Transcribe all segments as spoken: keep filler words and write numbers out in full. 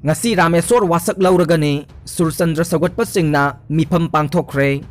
ꯉꯁꯤ ꯔꯥꯃꯦꯁꯣꯔ ꯋꯥꯁꯛ ꯂꯧꯔꯒꯅꯤ꯫ ꯁꯨꯔꯆꯟꯗ꯭ꯔ ꯁꯧꯒꯠꯄꯁꯤꯡꯅ ꯃꯤꯐꯝ ꯄꯥꯡꯊꯣꯛꯈ꯭ꯔꯦ꯫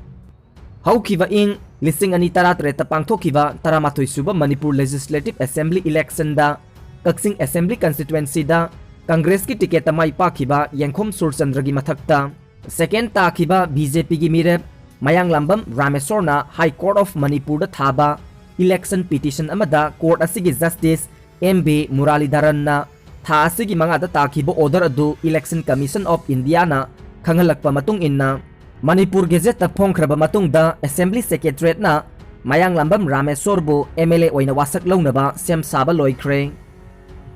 ꯍꯧꯈꯤꯕ ꯏꯪ ꯂꯤꯁꯤꯡ ꯑꯅꯤ ꯇꯔꯥꯇꯔꯦꯠꯇ ꯄꯥꯡꯊꯣꯛꯈꯤꯕ ꯇꯔꯥꯃꯥꯊꯣꯏ ꯁꯨꯕ ꯃꯅꯤꯄꯨꯔ Legislative Assembly election ꯗ ꯀꯛꯆꯤꯡ Assembly Constituency ꯗ Congress ꯀꯤ ticket ꯇ ꯃꯥꯏ ꯄꯥꯛꯈꯤꯕ ꯌꯦꯡꯈꯣꯝ ꯁꯨꯔꯆꯟꯗ꯭ꯔꯒꯤ ꯃꯊꯛꯇ second ꯇꯥꯈꯤꯕ B J P ꯒꯤ ꯃꯤꯔꯦꯞ ꯃꯌꯥꯡꯂꯥꯝꯕꯝ ꯔꯥꯃꯦꯁꯣꯔꯅ High Court of ꯃꯅꯤꯄꯨꯔꯗ ꯊꯥꯕ election petition ꯑꯃꯗ court ꯑꯁꯤꯒꯤ Justice M B ꯃꯨꯔꯥꯂꯤꯙꯔꯟꯅ ꯊꯥ ꯑꯁꯤꯒꯤ ꯃꯉꯥꯗ ꯇꯥꯈꯤꯕ order ꯑꯗꯨ Election Commission of India ꯅ ꯈꯪꯍꯜꯂꯛꯄ ꯃꯇꯨꯡ ꯏꯟꯅ, ꯃꯅꯤꯄꯨꯔ Gazette ꯇ ꯐꯣꯡꯈ꯭ꯔꯕ ꯃꯇꯨꯡꯗ Assembly Secretariat ꯅ ꯃꯌꯥꯡꯂꯥꯝꯕꯝ ꯔꯥꯃꯦꯁꯣꯔꯕꯨ M L A ꯑꯣꯏꯅ ꯋꯥꯁꯛ ꯂꯧꯅꯕ ꯁꯦꯝ ꯁꯥꯕ ꯂꯣꯏꯈ꯭ꯔꯦ꯫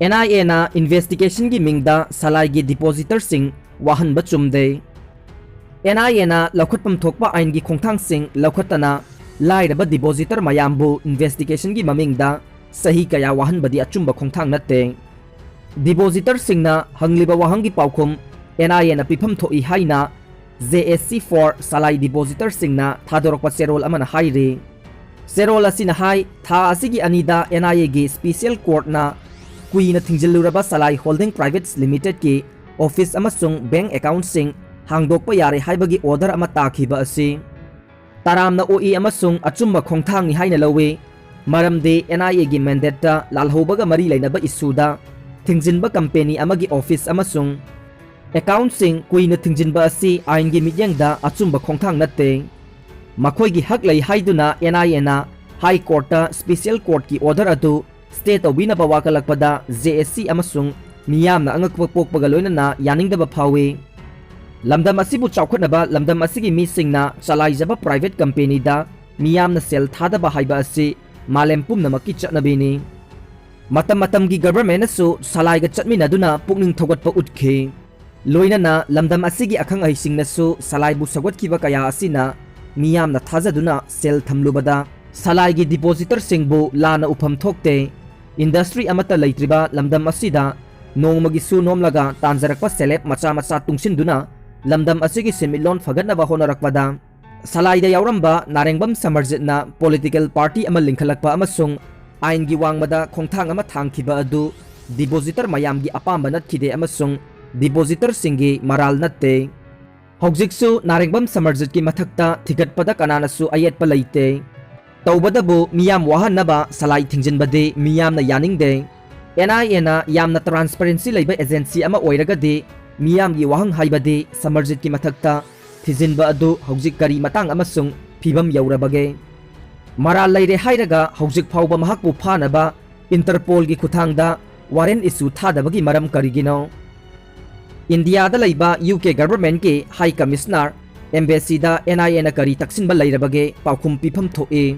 N I A ꯅ investigation ꯒꯤ ꯃꯤꯡꯗ ꯁꯂꯥꯏꯒꯤ depositor ꯁꯤꯡ ꯋꯥꯍꯟꯕ ꯆꯨꯝꯗꯦ꯫ N I A ꯅ ꯂꯧꯈꯠꯐꯝ ꯊꯣꯛꯄ ꯑꯥꯏꯟꯒꯤ ꯈꯣꯡꯊꯥꯡꯁꯤꯡ ꯂꯧꯈꯠꯇꯅ ꯂꯥꯏꯔꯕ depositor ꯃꯌꯥꯝꯕꯨ investigation ꯒꯤ ꯃꯃꯤꯡꯗ ꯆꯍꯤ ꯀꯌꯥ ꯋꯥꯍꯟꯕꯗꯤ ꯑꯆꯨꯝꯕ ꯈꯣꯡꯊꯥꯡ ꯅꯠꯇꯦ꯫ Depositor ꯁꯤꯡꯅ ꯍꯪꯂꯤꯕ ꯋꯥꯍꯪꯒꯤ ꯄꯥꯎꯈꯨꯝ N I A ꯅ ꯄꯤꯐꯝ ꯊꯣꯛꯏ ꯍꯥꯏꯅ J S C for Salai depositor ꯁꯤꯡꯅ ꯊꯥꯗꯣꯔꯛꯄ ꯆꯦꯔꯣꯜ ꯑꯃꯅ ꯍꯥꯏꯔꯤ꯫ ꯆꯦꯔꯣꯜ ꯑꯁꯤꯅ ꯍꯥꯏ, ꯊꯥ ꯑꯁꯤꯒꯤ ꯑꯅꯤꯗ N I A ꯒꯤ Special Court ꯅ ꯀꯨꯏꯅ ꯊꯤꯡꯖꯤꯜꯂꯨꯔꯕ ꯁꯂꯥꯏ Holding Privates Limited ꯀꯤ office ꯑꯃꯁꯨꯡ bank account ꯁꯤꯡ ꯍꯥꯡꯗꯣꯛꯄ ꯌꯥꯔꯦ ꯍꯥꯏꯕꯒꯤ order ꯑꯃ ꯇꯥꯈꯤꯕ ꯑꯁꯤ ꯇꯔꯥꯝꯅ ꯑꯣꯛꯏ ꯑꯃꯁꯨꯡ ꯑꯆꯨꯝꯕ ꯈꯣꯡꯊꯥꯡꯅꯤ ꯍꯥꯏꯅ ꯂꯧꯏ, ꯃꯔꯝꯗꯤ N I A ꯒꯤ mandate ꯇ ꯂꯥꯜꯍꯧꯕꯒ ꯃꯔꯤ ꯂꯩꯅꯕ issue ꯗ ꯊꯤꯡꯖꯤꯟꯕ company ꯑꯃꯒꯤ office ꯑꯃꯁꯨꯡ account ꯁꯤꯡ ꯀꯨꯏꯅ ꯊꯤꯡꯖꯤꯟꯕ ꯑꯁꯤ ꯑꯥꯏꯟꯒꯤ ꯃꯤꯠꯌꯦꯡꯗ ꯑꯆꯨꯝꯕ ꯈꯣꯡꯊꯥꯡ ꯅꯠꯇꯦ꯫ ꯃꯈꯣꯏꯒꯤ ꯍꯛ ꯂꯩ ꯍꯥꯏꯗꯨꯅ N I A ꯅ High Court ꯇ Special Court ꯀꯤ order ꯑꯗꯨ stay ꯇꯧꯕꯤꯅꯕ ꯋꯥꯀꯠꯂꯛꯄꯗ J S C ꯑꯃꯁꯨꯡ ꯃꯤꯌꯥꯝꯅ ꯑꯉꯛꯄ ꯄꯣꯛꯄꯒ ꯂꯣꯏꯅꯅ ꯌꯥꯅꯤꯡꯗꯕ ꯐꯥꯎꯏ꯫ ꯂꯝꯗꯝ ꯑꯁꯤꯕꯨ ꯆꯥꯎꯈꯠꯅꯕ ꯂꯝꯗꯝ ꯑꯁꯤꯒꯤ ꯃꯤꯁꯤꯡꯅ ꯆꯂꯥꯏꯖꯕ private company ꯗ ꯃꯤꯌꯥꯝꯅ ꯁꯦꯜ ꯊꯥꯗꯕ ꯍꯥꯏꯕ ꯑꯁꯤ ꯃꯥꯂꯦꯝ ꯄꯨꯝꯅꯃꯛꯀꯤ ꯆꯠꯅꯕꯤꯅꯤ꯫ ꯃꯇꯝ ꯃꯇꯝꯒꯤ government ꯅꯁꯨ ꯁꯂꯥꯏꯒ ꯆꯠꯃꯤꯟꯅꯗꯨꯅ ꯄꯨꯛꯅꯤꯡ ꯊꯧꯒꯠꯄ ꯎꯠꯈꯤ꯫ ꯂꯣꯏꯅꯅ ꯂꯝꯗꯝ ꯑꯁꯤꯒꯤ ꯑꯈꯪ ꯑꯍꯩꯁꯤꯡꯅꯁꯨ ꯁꯂꯥꯏꯕꯨ ꯁꯧꯒꯠꯈꯤꯕ ꯀꯌꯥ ꯑꯁꯤꯅ ꯃꯤꯌꯥꯝꯅ ꯊꯥꯖꯗꯨꯅ ꯁꯦꯜ ꯊꯝꯂꯨꯕꯗ ꯁꯂꯥꯏꯒꯤ depositor ꯁꯤꯡꯕꯨ ꯂꯥꯟꯅ ꯎꯐꯝ ꯊꯣꯛꯇꯦ꯫ Industry ꯑꯃꯠꯇ ꯂꯩꯇ꯭ꯔꯤꯕ ꯂꯝꯗꯝ ꯑꯁꯤꯗ ꯅꯣꯡꯃꯒꯤ ꯁꯨ ꯅꯣꯝꯂꯒ ꯇꯥꯟꯖꯔꯛꯄ ꯁꯦꯂꯦꯞ ꯃꯆꯥ ꯃꯆꯥ ꯇꯨꯡꯁꯤꯟꯗꯨꯅ ꯂꯝꯗꯝ ꯑꯁꯤꯒꯤ ꯁꯦꯟꯃꯤꯠꯂꯣꯟ ꯐꯒꯠꯅꯕ ꯍꯣꯠꯅꯔꯛꯄꯗ ꯁꯂꯥꯏꯗ ꯌꯥꯎꯔꯝꯕ ꯅꯥꯔꯦꯡꯕꯝ ꯁꯃꯔꯖꯤꯠꯅ political party ꯑꯃ ꯂꯤꯡꯈꯠꯂꯛꯄ ꯑꯃꯁꯨꯡ ꯑꯥꯏꯟꯒꯤ ꯋꯥꯡꯃꯗ ꯈꯣꯡꯊꯥꯡ ꯑꯃ ꯊꯥꯡꯈꯤꯕ ꯑꯗꯨ depositor ꯃꯌꯥꯝꯒꯤ ꯑꯄꯥꯝꯕ ꯅꯠꯈꯤꯗꯦ ꯑꯃꯁꯨꯡ depositorꯁꯤꯡꯒꯤ ꯃꯔꯥꯜ ꯅꯠꯇꯦ꯫ ꯍꯧꯖꯤꯛꯁꯨ ꯅꯥꯔꯦꯡꯕꯝ ꯁꯃꯔꯖꯤꯠꯀꯤ ꯃꯊꯛꯇ ꯊꯤꯒꯠꯄꯗ ꯀꯅꯥꯅꯁꯨ ꯑꯌꯦꯠꯄ ꯂꯩꯇꯦ꯫ ꯇꯧꯕꯗꯕꯨ ꯃꯤꯌꯥꯝ ꯋꯥꯍꯟꯅꯕ ꯁꯂꯥꯏ ꯊꯤꯡꯖꯤꯟꯕꯗꯤ ꯃꯤꯌꯥꯝꯅ ꯌꯥꯅꯤꯡꯗꯦ꯫ NIAꯅ ꯌꯥꯝꯅ transparency ꯂꯩꯕ agency ꯑꯃ ꯑꯣꯏꯔꯒꯗꯤ ꯃꯤꯌꯥꯝꯒꯤ ꯋꯥꯍꯪ ꯍꯥꯏꯕꯗꯤ ꯁꯃꯔꯖꯤꯠꯀꯤ ꯃꯊꯛꯇ ꯊꯤꯖꯤꯟꯕ ꯑꯗꯨ ꯍꯧꯖꯤꯛ ꯀꯔꯤ ꯃꯇꯥꯡ ꯑꯃꯁꯨꯡ ꯐꯤꯕꯝ ꯌꯧꯔꯕꯒꯦ? ꯃꯔꯥꯜ ꯂꯩꯔꯦ ꯍꯥꯏꯔꯒ ꯍꯧꯖꯤꯛ ꯐꯥꯎꯕ ꯃꯍꯥꯛꯄꯨ ꯐꯥꯅꯕ Interpolꯒꯤ ꯈꯨꯠꯊꯥꯡꯗ warrant issue ꯊꯥꯗꯕꯒꯤ ꯃꯔꯝ ꯀꯔꯤꯒꯤꯅꯣ? ꯏꯟꯗꯤꯌꯥꯗ ꯂꯩꯕ UK governmentꯀꯤ High Commissioner, embassyꯗ NIAꯅ ꯀꯔꯤ ꯇꯛꯁꯤꯟꯕ ꯂꯩꯔꯕꯒꯦ? ꯄꯥꯎꯈꯨꯝ ꯄꯤꯐꯝ ꯊꯣꯛꯏ꯫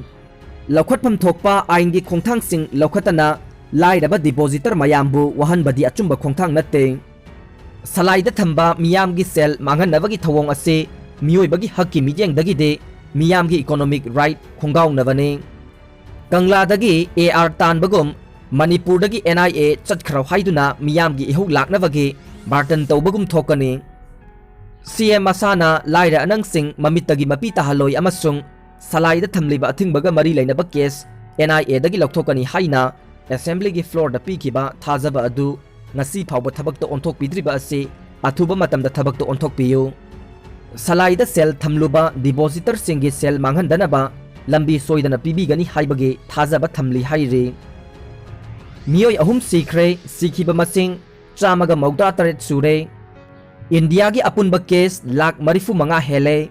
ꯂꯧꯈꯠꯐꯝ ꯊꯣꯛꯄ ꯑꯥꯏꯟꯒꯤ ꯈꯣꯡꯊꯥꯡꯁꯤꯡ ꯂꯧꯈꯠꯇꯅ ꯂꯥꯏꯔꯕ depositor ꯃꯌꯥꯝꯕꯨ ꯋꯥꯍꯟꯕꯗꯤ ꯑꯆꯨꯝꯕ ꯈꯣꯡꯊꯥꯡ ꯅꯠꯇꯦ꯫ ꯁꯂꯥꯏꯗ ꯊꯝꯕ ꯃꯤꯌꯥꯝꯒꯤ ꯁꯦꯜ ꯃꯥꯡꯍꯟꯅꯕꯒꯤ ꯊꯧꯑꯣꯡ ꯑꯁꯤ ꯃꯤꯑꯣꯏꯕꯒꯤ ꯍꯛꯀꯤ ꯃꯤꯠꯌꯦꯡꯗꯒꯤꯗꯤ ꯃꯤꯌꯥꯝꯒꯤ economic right ꯈꯣꯡꯒꯥꯎꯅꯕꯅꯤ꯫ ꯀꯪꯂꯥꯗꯒꯤ AR ꯇꯥꯟꯕꯒꯨꯝ ꯃꯅꯤꯄꯨꯔꯗꯒꯤ NIA ꯆꯠꯈ꯭ꯔꯣ ꯍꯥꯏꯗꯨꯅ ꯃꯤꯌꯥꯝꯒꯤ ꯏꯍꯧ ꯂꯥꯛꯅꯕꯒꯤ barter ꯇꯧꯕꯒꯨꯝ ꯊꯣꯛꯀꯅꯤ꯫ CM ꯃꯁꯥꯅ ꯂꯥꯏꯔ ꯑꯅꯪꯁꯤꯡ ꯃꯃꯤꯠꯇꯒꯤ ꯃꯄꯤ ꯇꯥꯍꯜꯂꯣꯏ ꯑꯃꯁꯨꯡ ꯁꯂꯥꯏꯗ ꯊꯝꯂꯤꯕ ꯑꯊꯤꯡꯕꯒ ꯃꯔꯤ ꯂꯩꯅꯕ case NIAꯗꯒꯤ ꯂꯧꯊꯣꯛꯀꯅꯤ ꯍꯥꯏꯅ assemblyꯒꯤ floorꯗ ꯄꯤꯈꯤꯕ ꯊꯥꯖꯕ ꯑꯗꯨ ꯉꯁꯤ ꯐꯥꯎꯕ ꯊꯕꯛꯇ ꯑꯣꯟꯊꯣꯛꯄꯤꯗ꯭ꯔꯤꯕ ꯑꯁꯤ ꯑꯊꯨꯕ ꯃꯇꯝꯗ ꯊꯕꯛꯇ ꯑꯣꯟꯊꯣꯛꯄꯤꯌꯨ꯫ ꯁꯂꯥꯏꯗ ꯁꯦꯜ ꯊꯝꯂꯨꯕ depositorꯁꯤꯡꯒꯤ ꯁꯦꯜ ꯃꯥꯡꯍꯟꯗꯅꯕ ꯂꯝꯕꯤ ꯁꯣꯏꯗꯅ ꯄꯤꯕꯤꯒꯅꯤ ꯍꯥꯏꯕꯒꯤ ꯊꯥꯖꯕ ꯊꯝꯂꯤ ꯍꯥꯏꯔꯤ꯫ ꯃꯤꯑꯣꯏ ꯑꯍꯨꯝ ꯁꯤꯈ꯭ꯔꯦ, ꯁꯤꯈꯤꯕ ꯃꯁꯤꯡ ꯆꯥꯝꯃꯒ ꯃꯧꯗ꯭ꯔꯥ ꯇꯔꯦꯠ ꯁꯨꯔꯦ꯫ ꯏꯟꯗꯤꯌꯥꯒꯤ ꯑꯄꯨꯟꯕ case ꯂꯥꯈ ꯃꯔꯤꯐꯨ ꯃꯉꯥ ꯍꯦꯜꯂꯦ꯫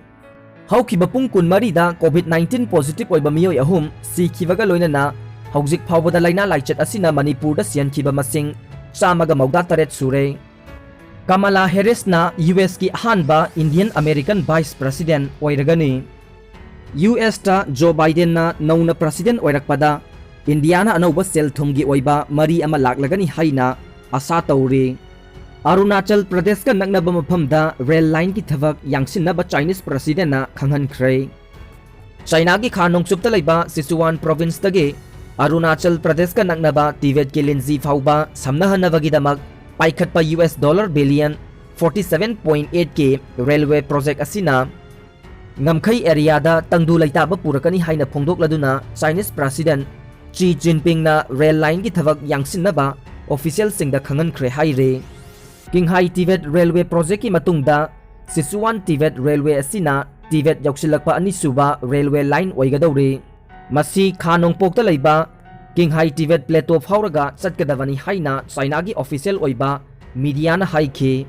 ꯍꯧꯈꯤꯕ ꯄꯨꯡ ꯀꯨꯟꯃꯔꯤꯗ COVID nineteen positive ꯑꯣꯏꯕ ꯃꯤꯑꯣꯏ ꯑꯍꯨꯝ ꯁꯤꯈꯤꯕꯒ ꯂꯣꯏꯅꯅ ꯍꯧꯖꯤꯛ ꯐꯥꯎꯕꯗ ꯂꯥꯏꯅꯥ ꯂꯥꯏꯆꯠ ꯑꯁꯤꯅ ꯃꯅꯤꯄꯨꯔꯗ ꯁꯤꯍꯟꯈꯤꯕ ꯃꯁꯤꯡ ꯆꯥꯝꯃꯒ ꯃꯧꯗ꯭ꯔꯥ ꯇꯔꯦꯠ ꯁꯨꯔꯦ꯫ ꯀꯃꯂꯥ ꯍꯦꯔꯤꯁꯅ USꯀꯤ ꯑꯍꯥꯟꯕ Indian American Vice President ꯑꯣꯏꯔꯒꯅꯤ꯫ USꯇ ꯖꯣ ꯕꯥꯏꯗꯦꯟꯅ ꯅꯧꯅ president ꯑꯣꯏꯔꯛꯄꯗ ꯏꯟꯗꯤꯌꯥꯅ ꯑꯅꯧꯕ ꯁꯦꯜ ꯊꯨꯝꯒꯤ ꯑꯣꯏꯕ ꯃꯔꯤ ꯑꯃ ꯂꯥꯛꯂꯒꯅꯤ ꯍꯥꯏꯅ ꯑꯁꯥ ꯇꯧꯔꯤ꯫ ꯑꯔꯨꯅꯥꯆꯜ ꯄ꯭ꯔꯗꯦꯁꯀ ꯅꯛꯅꯕ ꯃꯐꯝꯗ rail lineꯒꯤ ꯊꯕꯛ ꯌꯥꯡꯁꯤꯟꯅꯕ Chinese presidentꯅ ꯈꯪꯍꯟꯈ꯭ꯔꯦ꯫ ꯆꯥꯏꯅꯥꯒꯤ ꯈꯥ ꯅꯣꯡꯆꯨꯞꯇ ꯂꯩꯕ Sichuan provinceꯇꯒꯤ ꯑꯔꯨꯅꯥꯆꯜ ꯄ꯭ꯔꯗꯦꯁꯀ ꯅꯛꯅꯕ ꯇꯤꯕꯦꯠꯀꯤ ꯂꯤꯟꯖꯤ ꯐꯥꯎꯕ ꯁꯝꯅꯍꯟꯅꯕꯒꯤꯗꯃꯛ ꯄꯥꯏꯈꯠꯄ US dollar billion forty seven point eight ꯀꯤ railway project ꯑꯁꯤꯅ ꯉꯝꯈꯩ areaꯗ ꯇꯪꯗꯨ ꯂꯩꯇꯥꯕ ꯄꯨꯔꯛꯀꯅꯤ ꯍꯥꯏꯅ ꯐꯣꯡꯗꯣꯛꯂꯗꯨꯅ Chinese president Xi Jinpingꯅ rail lineꯒꯤ ꯊꯕꯛ ꯌꯥꯡꯁꯤꯟꯅꯕ officialꯁꯤꯡꯗ ꯈꯪꯍꯟꯈ꯭ꯔꯦ ꯍꯥꯏꯔꯤ꯫ ꯀꯤꯡꯍꯥꯏ ꯇꯤꯕꯦꯠ ꯔꯦꯜꯋꯦ ꯄ꯭ꯔꯣꯖꯦꯛꯀꯤ ꯃꯇꯨꯡꯗ ꯁꯤꯆꯨꯋꯥꯟ ꯇꯤꯕꯦꯠ ꯔꯦꯜꯋꯦ ꯑꯁꯤꯅ ꯇꯤꯕꯦꯠ ꯌꯧꯁꯤꯜꯂꯛꯄ ꯑꯅꯤꯁꯨꯕ ꯔꯦꯜꯋꯦ ꯂꯥꯏꯟ ꯑꯣꯏꯒꯗꯧꯔꯤ꯫ ꯃꯁꯤ ꯈꯥ ꯅꯣꯡꯄꯣꯛꯇ ꯂꯩꯕ ꯀꯤꯡꯍꯥꯏ ꯇꯤꯕꯦꯠ ꯄ꯭ꯂꯦꯇꯣ ꯐꯥꯎꯔꯒ ꯆꯠꯀꯗꯕꯅꯤ ꯍꯥꯏꯅ ꯆꯥꯏꯅꯥꯒꯤ ꯑꯣꯐꯤꯁꯤꯌꯦꯜ ꯑꯣꯏꯕ ꯃꯤꯗꯤꯌꯥꯅ ꯍꯥꯏꯈꯤ꯫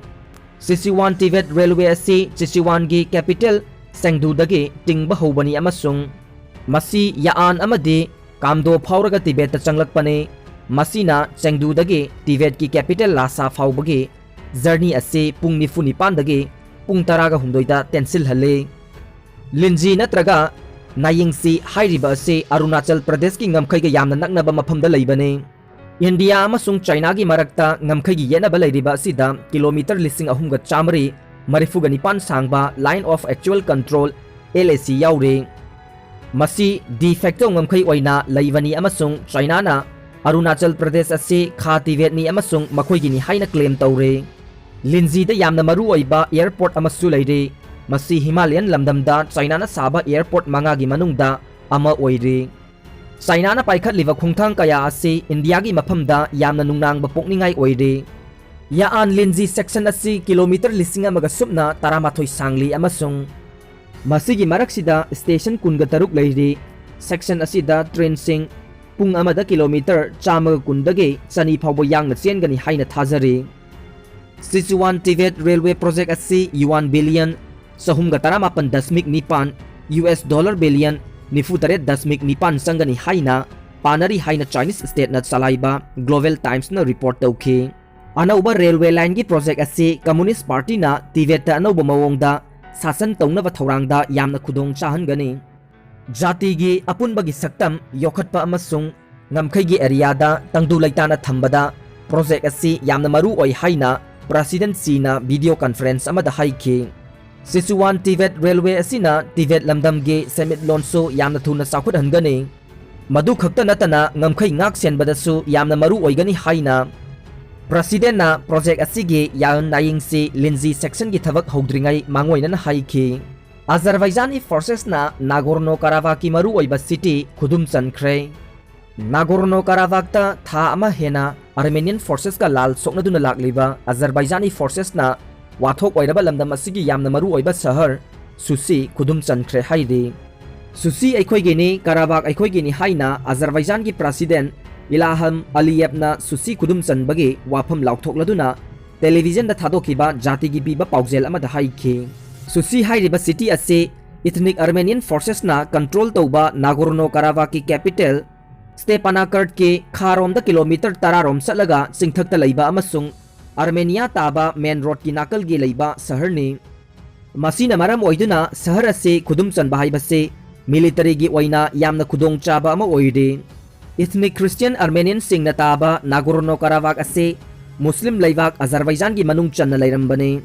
ꯁꯤꯆꯨꯋꯥꯟ ꯇꯤꯕꯦꯠ ꯔꯦꯜꯋꯦ ꯑꯁꯤ ꯁꯤꯆꯨꯋꯥꯟꯒꯤ ꯀꯦꯄꯤꯇꯦꯜ ꯆꯦꯡꯗꯨꯗꯒꯤ ꯇꯤꯡꯕ ꯍꯧꯕꯅꯤ ꯑꯃꯁꯨꯡ ꯃꯁꯤ ꯌꯥꯑꯥꯟ ꯑꯃꯗꯤ ꯀꯥꯝꯗꯣ ꯐꯥꯎꯔꯒ ꯇꯤꯕꯦꯠꯇ ꯆꯪꯂꯛꯄꯅꯤ꯫ ꯃꯁꯤꯅ ꯆꯦꯡꯗꯨꯗꯒꯤ ꯇꯤꯕꯦꯠꯀꯤ ꯀꯦꯄꯤꯇꯦꯜ ꯂꯥꯁꯥ ꯐꯥꯎꯕꯒꯤ ꯖꯔꯅꯤ ꯑꯁꯤ ꯄꯨꯡ ꯅꯤꯐꯨ ꯅꯤꯄꯥꯟꯗꯒꯤ ꯄꯨꯡ ꯇꯔꯥꯒ ꯍꯨꯝꯗꯣꯏꯗ ꯇꯦꯟꯁꯤꯜꯍꯜꯂꯤ꯫ ꯂꯤꯟꯖꯤ ꯅꯠꯇ꯭ꯔꯒ ꯅꯥꯌꯤꯡꯁꯤ ꯍꯥꯏꯔꯤꯕ ꯑꯁꯤ ꯑꯔꯨꯅꯥꯆꯜ ꯄ꯭ꯔꯗꯦꯁꯀꯤ ꯉꯝꯈꯩꯒ ꯌꯥꯝꯅ ꯅꯛꯅꯕ ꯃꯐꯝꯗ ꯂꯩꯕꯅꯤ꯫ ꯏꯟꯗꯤꯌꯥ ꯑꯃꯁꯨꯡ ꯆꯥꯏꯅꯥꯒꯤ ꯃꯔꯛꯇ ꯉꯝꯈꯩꯒꯤ ꯌꯦꯠꯅꯕ ꯂꯩꯔꯤꯕ ꯑꯁꯤꯗ ꯀꯤꯂꯣꯃꯤꯇꯔ ꯂꯤꯁꯤꯡ ꯑꯍꯨꯝꯒ ꯆꯥꯃꯔꯤ ꯃꯔꯤꯐꯨꯒ ꯅꯤꯄꯥꯟ ꯁꯥꯡꯕ Line of Actual Control, L A C, ꯌꯥꯎꯔꯤ꯫ ꯃꯁꯤ de facto ꯉꯝꯈꯩ ꯑꯣꯏꯅ ꯂꯩꯕꯅꯤ ꯑꯃꯁꯨꯡ ꯆꯥꯏꯅꯥꯅ ꯑꯔꯨꯅꯥꯆꯜ ꯄ꯭ꯔꯗꯦꯁ ꯑꯁꯤ ꯈꯥ ꯇꯤꯕꯦꯠꯅꯤ ꯑꯃꯁꯨꯡ ꯃꯈꯣꯏꯒꯤꯅꯤ ꯍꯥꯏꯅ ꯀ꯭ꯂꯦꯝ ꯇꯧꯔꯤ꯫ ꯂꯤꯟꯖꯤꯗ ꯌꯥꯝꯅ ꯃꯔꯨ ꯑꯣꯏꯕ ꯑꯦꯌꯔꯄꯣꯔꯠ ꯑꯃꯁꯨ ꯂꯩꯔꯤ꯫ ꯃꯁꯤ ꯍꯤꯃꯥꯂꯌꯟ ꯂꯝꯗꯝꯗ ꯆꯥꯏꯅꯥꯅ ꯁꯥꯕ ꯑꯦꯌꯔꯄꯣꯔꯠ ꯃꯉꯥꯒꯤ ꯃꯅꯨꯡꯗ ꯑꯃ ꯑꯣꯏꯔꯤ꯫ ꯆꯥꯏꯅꯥꯅ ꯄꯥꯏꯈꯠꯂꯤꯕ ꯈꯣꯡꯊꯥꯡ ꯀꯌꯥ ꯑꯁꯤ ꯏꯟꯗꯤꯌꯥꯒꯤ ꯃꯐꯝꯗ ꯌꯥꯝꯅ ꯅꯨꯡꯅꯥꯡꯕ ꯄꯣꯛꯅꯤꯡꯉꯥꯏ ꯑꯣꯏꯔꯤ꯫ ꯌꯥꯑꯥꯟ ꯂꯤꯟꯖꯤ ꯁꯦꯛꯁꯟ ꯑꯁꯤ ꯀꯤꯂꯣꯃꯤꯇꯔ ꯂꯤꯁꯤꯡ ꯑꯃꯒ ꯁꯨꯞꯅ ꯇꯔꯥꯃꯥꯊꯣꯏ ꯁꯥꯡꯂꯤ ꯑꯃꯁꯨꯡ ꯃꯁꯤꯒꯤ ꯃꯔꯛꯁꯤꯗ ꯁ꯭ꯇꯦꯁꯟ ꯀꯨꯟꯒ ꯇꯔꯨꯛ ꯂꯩꯔꯤ꯫ ꯁꯦꯛꯁꯟ ꯑꯁꯤꯗ ꯇ꯭ꯔꯦꯟꯁꯤꯡ ꯄꯨꯡ ꯑꯃꯗ ꯀꯤꯂꯣꯃꯤꯇꯔ ꯆꯥꯝꯃꯒ ꯀꯨꯟꯗꯒꯤ ꯆꯅꯤ ꯐꯥꯎꯕ ꯌꯥꯡꯅ ꯆꯦꯟꯒꯅꯤ ꯍꯥꯏꯅ ꯊꯥꯖꯔꯤ꯫ ꯁꯤꯆꯨꯋꯥꯟ ꯇꯤꯕꯦꯠ ꯔꯦꯜꯋꯦ ꯄ꯭ꯔꯣꯖꯦꯛ ꯑꯁꯤ ꯌꯨꯋꯥꯟ ꯕꯤꯂꯤꯌꯟ ꯆꯍꯨꯝꯒ ꯇꯔꯥꯃꯥꯄꯟ ꯗꯁꯃꯤꯛ ꯅꯤꯄꯥꯟ, ꯌꯨ ꯑꯦꯁ ꯗꯣꯂꯔ ꯕꯤꯂꯤꯌꯟ ꯅꯤꯐꯨ ꯇꯔꯦꯠ ꯗꯁꯃꯤꯛ ꯅꯤꯄꯥꯟ ꯆꯪꯒꯅꯤ ꯍꯥꯏꯅ ꯄꯥꯅꯔꯤ ꯍꯥꯏꯅ ꯆꯥꯏꯅꯤꯁ ꯁ꯭ꯇꯦꯠꯅ ꯆꯂꯥꯏꯕ ꯒ꯭ꯂꯣꯕꯦꯜ ꯇꯥꯏꯝꯁꯅ ꯔꯤꯄꯣꯔꯠ ꯇꯧꯈꯤ꯫ ꯑꯅꯧꯕ ꯔꯦꯜꯋꯦ ꯂꯥꯏꯟꯒꯤ ꯄ꯭ꯔꯣꯖꯦꯛ ꯑꯁꯤ ꯀꯝꯃꯨꯅꯤꯁ꯭ꯠ ꯄꯥꯔꯇꯤꯅ ꯇꯤꯕꯦꯠꯇ ꯑꯅꯧꯕ ꯃꯑꯣꯡꯗ ꯁꯥꯁꯟ ꯇꯧꯅꯕ ꯊꯧꯔꯥꯡꯗ ꯌꯥꯝꯅ ꯈꯨꯗꯣꯡ ꯆꯥꯍꯟꯒꯅꯤ꯫ ꯖꯥꯇꯤꯒꯤ ꯑꯄꯨꯟꯕꯒꯤ ꯁꯛꯇꯝ ꯌꯣꯛꯈꯠꯄ ꯑꯃꯁꯨꯡ ꯉꯝꯈꯩꯒꯤ ꯑꯦꯔꯤꯌꯥꯗ ꯇꯪꯗꯨ ꯂꯩꯇꯥꯅ ꯊꯝꯕꯗ ꯄ꯭ꯔꯣꯖꯦꯛ ꯑꯁꯤ ꯌꯥꯝꯅ ꯃꯔꯨ ꯑꯣꯏ ꯍꯥꯏꯅ ꯄ꯭ꯔꯁꯤꯗꯦꯟꯠ ꯁꯤꯅ ꯚꯤꯗꯤꯑꯣ ꯀꯟꯐꯔꯦꯟꯁ ꯑꯃꯗ ꯍꯥꯏꯈꯤ꯫ ꯁꯤꯆꯨꯋꯥꯟ ꯇꯤꯕꯦꯠ ꯔꯦꯜꯋꯦ ꯑꯁꯤꯅ ꯇꯤꯕꯦꯠ ꯂꯝꯗꯝꯒꯤ ꯁꯦꯟꯃꯤꯠꯂꯣꯟꯁꯨ ꯌꯥꯝꯅ ꯊꯨꯅ ꯆꯥꯎꯈꯠꯍꯟꯒꯅꯤ꯫ ꯃꯗꯨ ꯈꯛꯇ ꯅꯠꯇꯅ ꯉꯝꯈꯩ ꯉꯥꯛ ꯁꯦꯟꯕꯗꯁꯨ ꯌꯥꯝꯅ ꯃꯔꯨ ꯑꯣꯏꯒꯅꯤ ꯍꯥꯏꯅ ꯄ꯭ꯔꯁꯤꯗꯦꯟꯠꯅ ꯄ꯭ꯔꯣꯖꯦꯛ ꯑꯁꯤꯒꯤ ꯌꯥꯑꯟ ꯅꯥꯌꯤꯡꯁꯤ ꯂꯤꯟꯖꯤ ꯁꯦꯛꯁꯟꯒꯤ ꯊꯕꯛ ꯍꯧꯗ꯭ꯔꯤꯉꯩ ꯃꯥꯡꯑꯣꯏꯅꯅ ꯍꯥꯏꯈꯤ꯫ ꯑꯖꯔꯕꯥꯏꯖꯥꯟꯒꯤ ꯐꯣꯔꯁꯦꯁꯅ ꯅꯥꯒꯣꯔꯅꯣ ꯀꯥꯔꯥꯕꯥꯛꯀꯤ ꯃꯔꯨꯑꯣꯏꯕ ꯁꯤꯇꯤ ꯈꯨꯗꯨꯝ ꯆꯟꯈ꯭ꯔꯦ꯫ ꯅꯥꯒꯣꯔꯅꯣ ꯀꯥꯔꯥꯕꯥꯛꯇ ꯊꯥ ꯑꯃ ꯍꯦꯟꯅ Armenian forcesꯀ ꯂꯥꯜ ꯁꯣꯛꯅꯗꯨꯅ ꯂꯥꯛꯂꯤꯕ Azerbaijanꯒꯤ forcesꯅ ꯋꯥꯊꯣꯛ ꯑꯣꯏꯔꯕ ꯂꯝꯗꯝ ꯑꯁꯤꯒꯤ ꯌꯥꯝꯅ ꯃꯔꯨ ꯑꯣꯏꯕ ꯁꯍꯔ ꯁꯨꯁꯤ ꯈꯨꯗꯨꯝ ꯆꯟꯈ꯭ꯔꯦ ꯍꯥꯏꯔꯤ꯫ "ꯁꯨꯁꯤ ꯑꯩꯈꯣꯏꯒꯤꯅꯤ, ꯀꯔꯥꯕꯥꯛ ꯑꯩꯈꯣꯏꯒꯤꯅꯤ" ꯍꯥꯏꯅ Azerbaijanꯒꯤ President Ilham Aliyevꯅ ꯁꯨꯁꯤ ꯈꯨꯗꯨꯝ ꯆꯟꯕꯒꯤ ꯋꯥꯐꯝ ꯂꯥꯎꯊꯣꯛꯂꯗꯨꯅ televisionꯗ ꯊꯥꯗꯣꯛꯈꯤꯕ ꯖꯥꯇꯤꯒꯤ ꯄꯤꯕ ꯄꯥꯎꯖꯦꯜ ꯑꯃꯗ ꯍꯥꯏꯈꯤ꯫ ꯁꯨꯁꯤ ꯍꯥꯏꯔꯤꯕ city ꯑꯁꯤ ethnic Armenian forcesꯅ control ꯇꯧꯕ Nagorno Karabakhꯀꯤ capital Stepanakert ꯈꯥꯔꯣꯝꯗ kilometre ꯇꯔꯥ ꯔꯣꯝ ꯆꯠꯂꯒ ꯆꯤꯡꯊꯛꯇ ꯂꯩꯕ ꯑꯃꯁꯨꯡ Armenia ꯇꯥꯕ main roadꯀꯤ ꯅꯥꯀꯜꯒꯤ ꯂꯩꯕ ꯁꯍꯔꯅꯤ꯫ ꯃꯁꯤꯅ ꯃꯔꯝ ꯑꯣꯏꯗꯨꯅ ꯁꯍꯔ ꯑꯁꯤ ꯈꯨꯗꯨꯝ ꯆꯟꯕ ꯍꯥꯏꯕꯁꯤ militaryꯒꯤ ꯑꯣꯏꯅ ꯌꯥꯝꯅ ꯈꯨꯗꯣꯡꯆꯥꯕ ꯑꯃ ꯑꯣꯏꯔꯤ꯫ Ethnic Christian Armenianꯁꯤꯡꯅ ꯇꯥꯕ Nagorno Karabakh ꯑꯁꯤ Muslim ꯂꯩꯕꯥꯛ Azerbaijanꯒꯤ ꯃꯅꯨꯡ ꯆꯟꯅ ꯂꯩꯔꯝꯕꯅꯤ꯫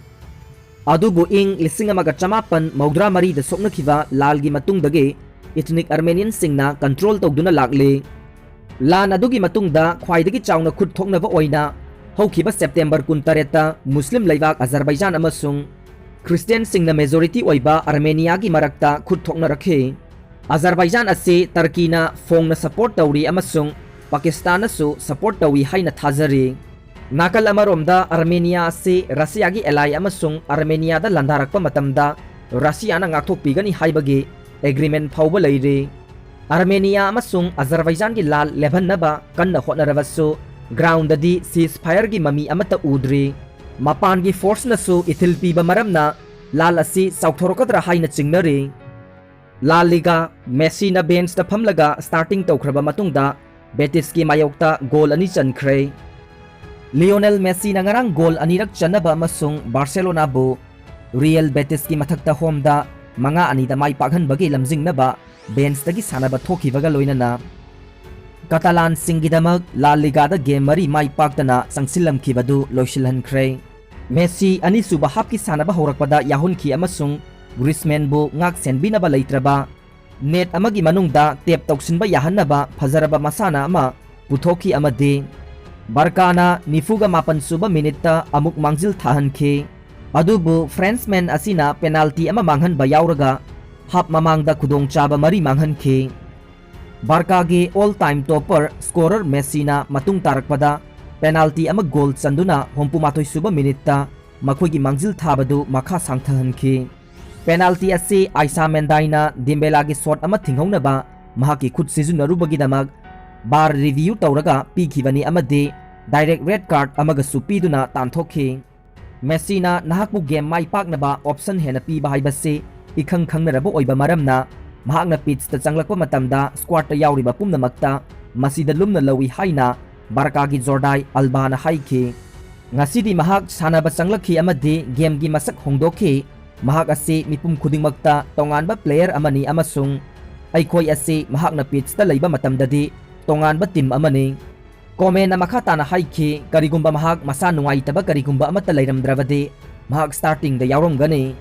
ꯑꯗꯨꯕꯨ ꯏꯪ ꯂꯤꯁꯤꯡ ꯑꯃꯒ ꯆꯃꯥꯄꯟ ꯃꯧꯗ꯭ꯔꯥ ꯃꯔꯤꯗ ꯁꯣꯛꯅꯈꯤꯕ ꯂꯥꯜꯒꯤ ꯃꯇꯨꯡꯗꯒꯤ ethnic Armenianꯁꯤꯡꯅ control ꯇꯧꯗꯨꯅ ꯂꯥꯛꯂꯤ꯫ ꯂꯥꯟ ꯑꯗꯨꯒꯤ ꯃꯇꯨꯡꯗ ꯈ꯭ꯋꯥꯏꯗꯒꯤ ꯆꯥꯎꯅ ꯈꯨꯠ ꯊꯣꯛꯅꯕ ꯑꯣꯏꯅ ꯍꯧꯈꯤꯕ September ꯀꯨꯟꯇꯔꯦꯠꯇ Muslim ꯂꯩꯕꯥꯛ Azerbaijan ꯑꯃꯁꯨꯡ Christianꯁꯤꯡꯅ majority ꯑꯣꯏꯕ Armeniaꯒꯤ ꯃꯔꯛꯇ ꯈꯨꯠ ꯊꯣꯛꯅꯔꯛꯈꯤ꯫ Azerbaijan ꯑꯁꯤ Turkeyꯅ ꯐꯣꯡꯅ support ꯇꯧꯔꯤ ꯑꯃꯁꯨꯡ Pakistanꯅꯁꯨ support ꯇꯧꯏ ꯍꯥꯏꯅ ꯊꯥꯖꯔꯤ꯫ ꯅꯥꯀꯜ ꯑꯃꯔꯣꯝꯗ Armenia ꯑꯁꯤ Russiaꯒꯤ ally ꯑꯃꯁꯨꯡ Armeniaꯗ ꯂꯥꯟꯗꯥꯔꯛꯄ ꯃꯇꯝꯗ Russiaꯅ ꯉꯥꯛꯊꯣꯛꯄꯤꯒꯅꯤ ꯍꯥꯏꯕꯒꯤ agreement ꯐꯥꯎꯕ ꯂꯩꯔꯤ꯫ Armenia ꯑꯃꯁꯨꯡ Azerbaijanꯒꯤ ꯂꯥꯜ ꯂꯦꯞꯍꯟꯅꯕ ꯀꯟꯅ ꯍꯣꯠꯅꯔꯕꯁꯨ groundꯗꯗꯤ ceasefireꯒꯤ ꯃꯃꯤ ꯑꯃꯠꯇ ꯎꯗ꯭ꯔꯤ꯫ ꯃꯄꯥꯟꯒꯤ forceꯅꯁꯨ ꯏꯊꯤꯜ ꯄꯤꯕ ꯃꯔꯝꯅ ꯂꯥꯜ ꯑꯁꯤ ꯆꯥꯎꯊꯣꯔꯛꯀꯗ꯭ꯔꯥ ꯍꯥꯏꯅ ꯆꯤꯡꯅꯔꯤ꯫ La Liga, Messina benchꯇ ꯐꯝꯂꯒ starting ꯇꯧꯈ꯭ꯔꯕ ꯃꯇꯨꯡꯗ Betisꯀꯤ ꯃꯥꯌꯣꯛꯇ goal ꯑꯅꯤ ꯆꯟꯈ꯭ꯔꯦ꯫ Lionel Messina ꯉꯔꯥꯡ goal ꯑꯅꯤꯔꯛ ꯆꯟꯅꯕ ꯑꯃꯁꯨꯡ Barcelonaꯕꯨ Real Betisꯀꯤ ꯃꯊꯛꯇ homeꯗ ꯃꯉꯥ ꯑꯅꯤꯗ ꯃꯥꯏ ꯄꯥꯛꯍꯟꯕꯒꯤ ꯂꯝꯖꯤꯡꯅꯕ benchꯇꯒꯤ ꯁꯥꯟꯅꯕ ꯊꯣꯛꯈꯤꯕꯒ ꯂꯣꯏꯅꯅ Catalanꯁꯤꯡꯒꯤꯗꯃꯛ La Ligaꯗ game ꯃꯔꯤ ꯃꯥꯏ ꯄꯥꯛꯇꯅ ꯆꯪꯁꯤꯜꯂꯝꯈꯤꯕꯗꯨ ꯂꯣꯏꯁꯤꯜꯍꯟꯈ꯭ꯔꯦ꯫ Messi ꯑꯅꯤꯁꯨꯕ halfꯀꯤ ꯁꯥꯟꯅꯕ ꯍꯧꯔꯛꯄꯗ ꯌꯥꯎꯍꯟꯈꯤ ꯑꯃꯁꯨꯡ Griezmannꯕꯨ ꯉꯥꯛ ꯁꯦꯟꯕꯤꯅꯕ ꯂꯩꯇ꯭ꯔꯕ net ꯑꯃꯒꯤ ꯃꯅꯨꯡꯗ tap ꯇꯧꯁꯤꯟꯕ ꯌꯥꯍꯟꯅꯕ ꯐꯖꯔꯕ ꯃꯁꯥꯟꯅ ꯑꯃ ꯄꯨꯊꯣꯛꯈꯤ ꯑꯃꯗꯤ Barcaꯅ ꯅꯤꯐꯨꯒ ꯃꯥꯄꯟ ꯁꯨꯕ minuteꯇ ꯑꯃꯨꯛ ꯃꯥꯡꯖꯤꯜ ꯊꯥꯍꯟꯈꯤ꯫ ꯑꯗꯨꯕꯨ Frenchman ꯑꯁꯤꯅ penalty ꯑꯃ ꯃꯥꯡꯍꯟꯕ ꯌꯥꯎꯔꯒ half ꯃꯃꯥꯡꯗ ꯈꯨꯗꯣꯡꯆꯥꯕ ꯃꯔꯤ ꯃꯥꯡꯍꯟꯈꯤ꯫ Barcaꯒꯤ all time topper scorer Messina ꯃꯇꯨꯡ ꯇꯥꯔꯛꯄꯗ ꯄꯦꯅꯥꯜꯇꯤ ꯑꯃ ꯒꯣꯜ ꯆꯟꯗꯨꯅ ꯍꯨꯝꯐꯨ ꯃꯥꯊꯣꯏ ꯁꯨꯕ ꯃꯤꯅꯤꯠꯇ ꯃꯈꯣꯏꯒꯤ ꯃꯥꯡꯖꯤꯜ ꯊꯥꯕꯗꯨ ꯃꯈꯥ ꯁꯥꯡꯊꯍꯟꯈꯤ꯫ ꯄꯦꯅꯥꯜꯇꯤ ꯑꯁꯤ ꯑꯥꯏꯁꯥ ꯃꯦꯟꯗꯥꯏꯅ ꯗꯤꯝꯕꯦꯂꯥꯒꯤ ꯁꯣꯠ ꯑꯃ ꯊꯤꯡꯍꯧꯅꯕ ꯃꯍꯥꯛꯀꯤ ꯈꯨꯠ ꯁꯤꯖꯤꯟꯅꯔꯨꯕꯒꯤꯗꯃꯛ ꯕꯥꯔ ꯔꯤꯚꯤꯌꯨ ꯇꯧꯔꯒ ꯄꯤꯈꯤꯕꯅꯤ ꯑꯃꯗꯤ ꯗꯥꯏꯔꯦꯛ ꯔꯦꯗ ꯀꯥꯔꯗ ꯑꯃꯒꯁꯨ ꯄꯤꯗꯨꯅ ꯇꯥꯟꯊꯣꯛꯈꯤ꯫ ꯃꯦꯁꯤꯅ ꯅꯍꯥꯛꯄꯨ ꯒꯦꯝ ꯃꯥꯏ ꯄꯥꯛꯅꯕ ꯑꯣꯞꯁꯟ ꯍꯦꯟꯅ ꯄꯤꯕ ꯍꯥꯏꯕꯁꯤ ꯏꯈꯪ ꯈꯪꯅꯔꯕ ꯑꯣꯏꯕ ꯃꯔꯝꯅ, ꯃꯍꯥꯛꯅ ꯄꯤꯠꯁꯇ ꯆꯪꯂꯛꯄ ꯃꯇꯝꯗ ꯁ꯭ꯀ꯭ꯋꯥꯗꯇ ꯌꯥꯎꯔꯤꯕ ꯄꯨꯝꯅꯃꯛꯇ ꯃꯁꯤꯗ ꯂꯨꯝꯅ ꯂꯧꯏ ꯍꯥꯏꯅ ꯕꯥꯔꯀꯥꯒꯤ ꯖꯣꯔꯗꯥꯏ ꯑꯜꯕꯥꯅ ꯍꯥꯏꯈꯤ꯫ ꯉꯁꯤꯗꯤ ꯃꯍꯥꯛ ꯁꯥꯟꯅꯕ ꯆꯪꯂꯛꯈꯤ ꯑꯃꯗꯤ ꯒꯦꯝꯒꯤ ꯃꯁꯛ ꯍꯣꯡꯗꯣꯛꯈꯤ꯫ ꯃꯍꯥꯛ ꯑꯁꯤ ꯃꯤꯄꯨꯝ ꯈꯨꯗꯤꯡꯃꯛꯇ ꯇꯣꯉꯥꯟꯕ ꯄ꯭ꯂꯦꯌꯔ ꯑꯃꯅꯤ ꯑꯃꯁꯨꯡ ꯑꯩꯈꯣꯏ ꯑꯁꯤ ꯃꯍꯥꯛꯅ ꯄꯤꯠꯁꯇ ꯂꯩꯕ ꯃꯇꯝꯗꯗꯤ ꯇꯣꯉꯥꯟꯕ ꯇꯤꯝ ꯑꯃꯅꯤ꯫ ꯀꯣꯃꯦꯟꯅ ꯃꯈꯥ ꯇꯥꯅ ꯍꯥꯏꯈꯤ, ꯀꯔꯤꯒꯨꯝꯕ ꯃꯍꯥꯛ ꯃꯁꯥ ꯅꯨꯡꯉꯥꯏꯇꯕ ꯀꯔꯤꯒꯨꯝꯕ ꯑꯃꯠꯇ ꯂꯩꯔꯝꯗ꯭ꯔꯕꯗꯤ ꯃꯍꯥꯛ ꯁ꯭ꯇꯥꯔꯇꯤꯡꯗ ꯌꯥꯎꯔꯝꯒꯅꯤ꯫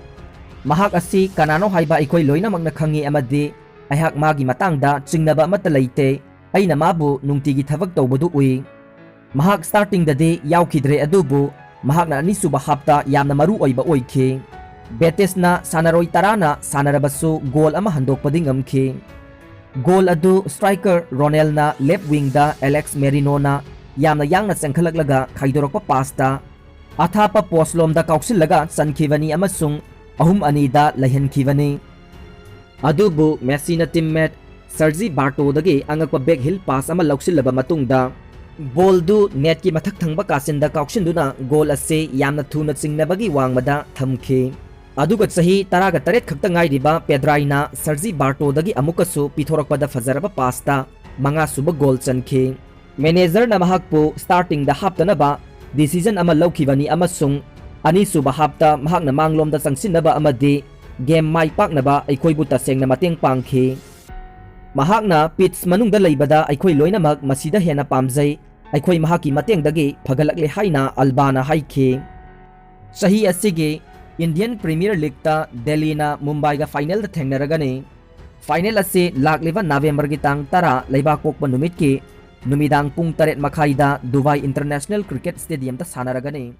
ꯃꯍꯥꯛ ꯑꯁꯤ ꯀꯅꯥꯅꯣ ꯍꯥꯏꯕ ꯑꯩꯈꯣꯏ ꯂꯣꯏꯅꯃꯛꯅ ꯈꯪꯉꯤ ꯑꯃꯗꯤ ꯑꯩꯍꯥꯛ ꯃꯥꯒꯤ ꯃꯇꯥꯡꯗ ꯆꯤꯡꯅꯕ ꯑꯃꯠꯇ ꯂꯩꯇꯦ꯫ ꯑꯩꯅ ꯃꯥꯕꯨ ꯅꯨꯡꯇꯤꯒꯤ ꯊꯕꯛ ꯇꯧꯕꯗꯨ ꯎꯏ꯫ ꯃꯍꯥꯛ ꯁ꯭ꯇꯥꯔꯇꯤꯡꯗꯗꯤ ꯌꯥꯎꯈꯤꯗ꯭ꯔꯦ, ꯑꯗꯨꯕꯨ ꯃꯍꯥꯛꯅ ꯑꯅꯤꯁꯨꯕ ꯍꯥꯞꯇ ꯌꯥꯝꯅ ꯃꯔꯨ ꯑꯣꯏꯕ ꯑꯣꯏꯈꯤ꯫ ꯕꯦꯇꯤꯁꯅ ꯁꯥꯟꯅꯔꯣꯏ ꯇꯔꯥꯅ ꯁꯥꯟꯅꯔꯕꯁꯨ ꯒꯣꯜ ꯑꯃ ꯍꯟꯗꯣꯛꯄꯗꯤ ꯉꯝꯈꯤ꯫ ꯒꯣꯜ ꯑꯗꯨ ꯁ꯭ꯇ꯭ꯔꯥꯏꯀꯔ ꯔꯣꯅꯦꯜꯅ ꯂꯦꯐ ꯋꯤꯡꯗ ꯑꯦꯂꯦꯛꯁ ꯃꯦꯔꯤꯅꯣꯅ ꯌꯥꯝꯅ ꯌꯥꯡꯅ ꯆꯦꯟꯈꯠꯂꯛꯂꯒ ꯈꯥꯏꯗꯣꯔꯛꯄ ꯄꯥꯁꯇ ꯑꯊꯥꯞꯄ ꯄꯣꯁꯂꯣꯝꯗ ꯀꯥꯎꯁꯤꯜꯂꯒ ꯆꯟꯈꯤꯕꯅꯤ ꯑꯃꯁꯨꯡ ꯑꯍꯨꯝ ꯑꯅꯤꯗ ꯂꯩꯍꯟꯈꯤꯕꯅꯤ꯫ ꯑꯗꯨꯕꯨ ꯃꯦꯁꯤꯅ ꯇꯤꯝꯃꯦꯠ ꯁꯔꯖꯤ ꯕꯥꯔꯇꯣꯗꯒꯤ ꯑꯉꯛꯄ ꯕꯦꯛ ꯍꯤꯜ ꯄꯥꯁ ꯑꯃ ꯂꯧꯁꯤꯜꯂꯕ ꯃꯇꯨꯡꯗ ꯕꯣꯜꯗꯨ ꯅꯦꯠꯀꯤ ꯃꯊꯛ ꯊꯪꯕ ꯀꯥꯆꯤꯟꯗ ꯀꯥꯎꯁꯤꯟꯗꯨꯅ ꯒꯣꯜ ꯑꯁꯤ ꯌꯥꯝꯅ ꯊꯨꯅ ꯆꯤꯡꯅꯕꯒꯤ ꯋꯥꯡꯃꯗ ꯊꯝꯈꯤ꯫ ꯑꯗꯨꯒ ꯆꯍꯤ ꯇꯔꯥꯒ ꯇꯔꯦꯠ ꯈꯛꯇ ꯉꯥꯏꯔꯤꯕ ꯄꯦꯗ꯭ꯔꯥꯏꯅ ꯁꯔꯖꯤ ꯕꯥꯔꯇꯣꯗꯒꯤ ꯑꯃꯨꯛꯀꯁꯨ ꯄꯤꯊꯣꯔꯛꯄꯗ ꯐꯖꯔꯕ ꯄꯥꯁꯇ ꯃꯉꯥꯁꯨꯕ ꯒꯣꯜ ꯆꯟꯈꯤ꯫ ꯃꯦꯅꯦꯖꯔꯅ ꯃꯍꯥꯛꯄꯨ ꯁ꯭ꯇꯥꯔꯇꯤꯡꯗ ꯍꯥꯞꯇꯅꯕ ꯗꯤꯁꯤꯖꯟ ꯑꯃ ꯂꯧꯈꯤꯕꯅꯤ ꯑꯃꯁꯨꯡ ꯑꯅꯤꯁꯨꯕ ꯍꯥꯞꯇ ꯃꯍꯥꯛꯅ ꯃꯥꯡꯂꯣꯝꯗ ꯆꯪꯁꯤꯟꯅꯕ ꯑꯃꯗꯤ ꯒꯦꯝ ꯃꯥꯏ ꯄꯥꯛꯅꯕ ꯑꯩꯈꯣꯏꯕꯨ ꯇꯁꯦꯡꯅ ꯃꯇꯦꯡ ꯄꯥꯡꯈꯤ꯫ ꯃꯍꯥꯛꯅ ꯄꯤꯠꯁ ꯃꯅꯨꯡꯗ ꯂꯩꯕꯗ ꯑꯩꯈꯣꯏ ꯂꯣꯏꯅꯃꯛ ꯃꯁꯤꯗ ꯍꯦꯟꯅ ꯄꯥꯝꯖꯩ꯫ ꯑꯩꯈꯣꯏ ꯃꯍꯥꯛꯀꯤ ꯃꯇꯦꯡꯗꯒꯤ ꯐꯒꯠꯂꯛꯂꯦ ꯍꯥꯏꯅ ꯑꯜꯕꯥꯅ ꯍꯥꯏꯈꯤ꯫ ꯆꯍꯤ ꯑꯁꯤꯒꯤ ꯏꯟꯗꯤꯌꯟ ꯄ꯭ꯔꯤꯃꯤꯌꯔ ꯂꯤꯒꯇ ꯗꯦꯜꯂꯤꯅ ꯃꯨꯝꯕꯥꯏꯒ ꯐꯥꯏꯅꯦꯜꯗ ꯊꯦꯡꯅꯔꯒꯅꯤ꯫ ꯐꯥꯏꯅꯦꯜ ꯑꯁꯤ ꯂꯥꯛꯂꯤꯕ ꯅꯕꯦꯝꯕꯔꯒꯤ ꯇꯥꯡ ꯇꯔꯥ, ꯂꯩꯕꯥꯛꯄꯣꯛꯄ ꯅꯨꯃꯤꯠꯀꯤ ꯅꯨꯃꯤꯗꯥꯡ ꯄꯨꯡ ꯇꯔꯦꯠ ꯃꯈꯥꯏꯗ ꯗꯨꯕꯥꯏ ꯏꯟꯇꯔꯅꯦꯁꯅꯦꯜ ꯀ꯭ꯔꯤꯀꯦꯠ ꯁ꯭ꯇꯦꯗꯤꯌꯝꯗ ꯁꯥꯟꯅꯔꯒꯅꯤ꯫